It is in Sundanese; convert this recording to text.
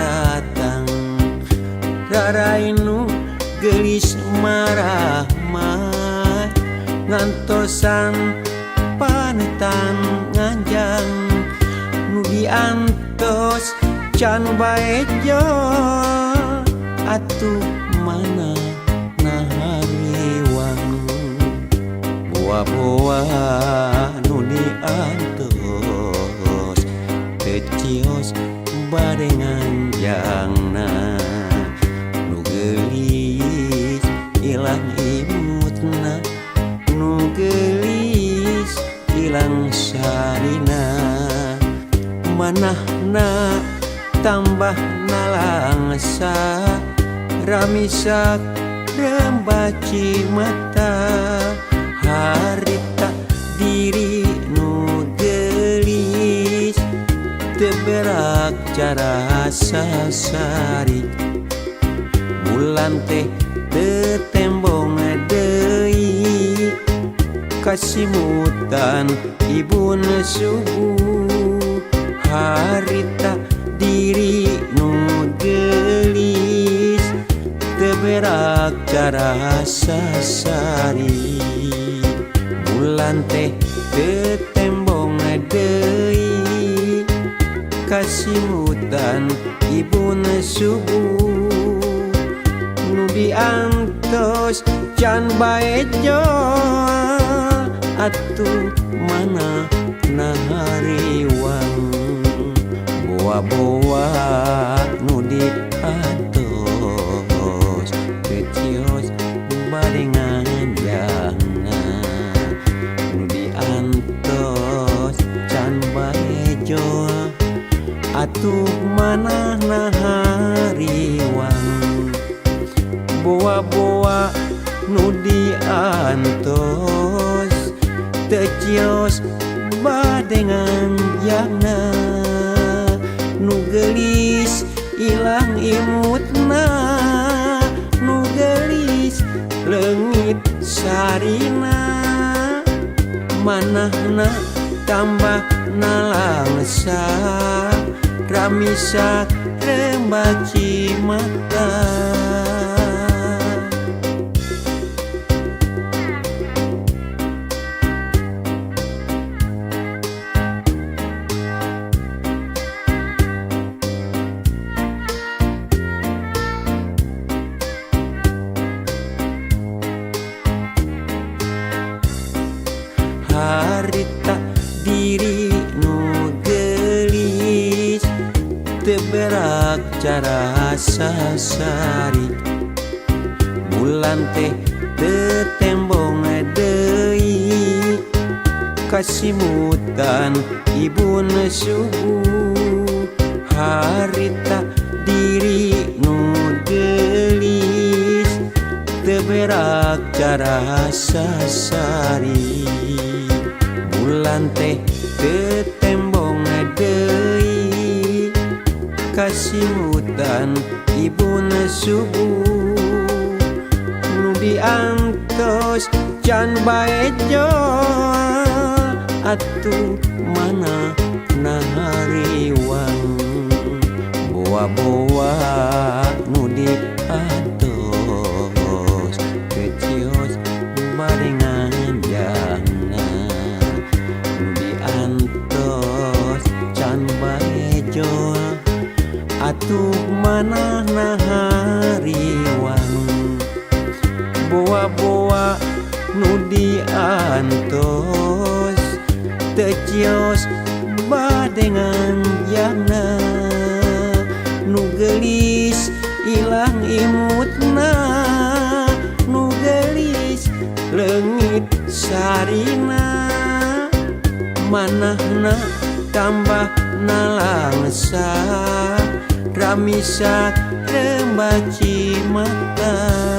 daratang. Rarai nu geulis marahmat, ngantosan panetan nganjang. Nu diantos can baejo, atuh mana nahariwang. Boa-boa nu diantos teu cios bade nganjangna. Nu geulis ilang imutna, nu geulis ilang sarina. Manahna tambah nalangsa, ramisak rembaci mata. Harita diri nu geulis teu berak cara sasari. Bulan teh teu tembong deui, kasimutan ibun subuh. Harita diri nu geulis teu berak cara sasari. Bulan teh teu tembong deui, kasimutan ibun subuh. Nu diantos can baejo, atuh mana nahariwang. Boa-boa nu diantos teu cios bade nganjangna. Nu diantos can baejo, atuh mana nahariwang. Boa-boa nu diantos teu cios bade nganjangna. Nu geulis ilang imutna, nu geulis leungit sarina. Manahna tambah nalangsa, ramisak rembaci mata. Harita diri nu geulis teu berak cara sasari. Bulan teh teu tembong deui, kasimutan ibun subuh. Harita diri nu geulis teu berak cara sasari. Bulan teh teu tembong deui, kasimutan ibun subuh. Nu diantos can baejo, atuh mana nahariwang. Boa-boa nu diantos teu cios bade nganjangna. Nu diantos can baejo, atuh mana nahariwang. Boa-boa nu diantos teu cios bade nganjangna. Nu geulis ilang imutna, nu geulis leungit sarina. Manahna tambah nalangsa, ramisak rembaci mata.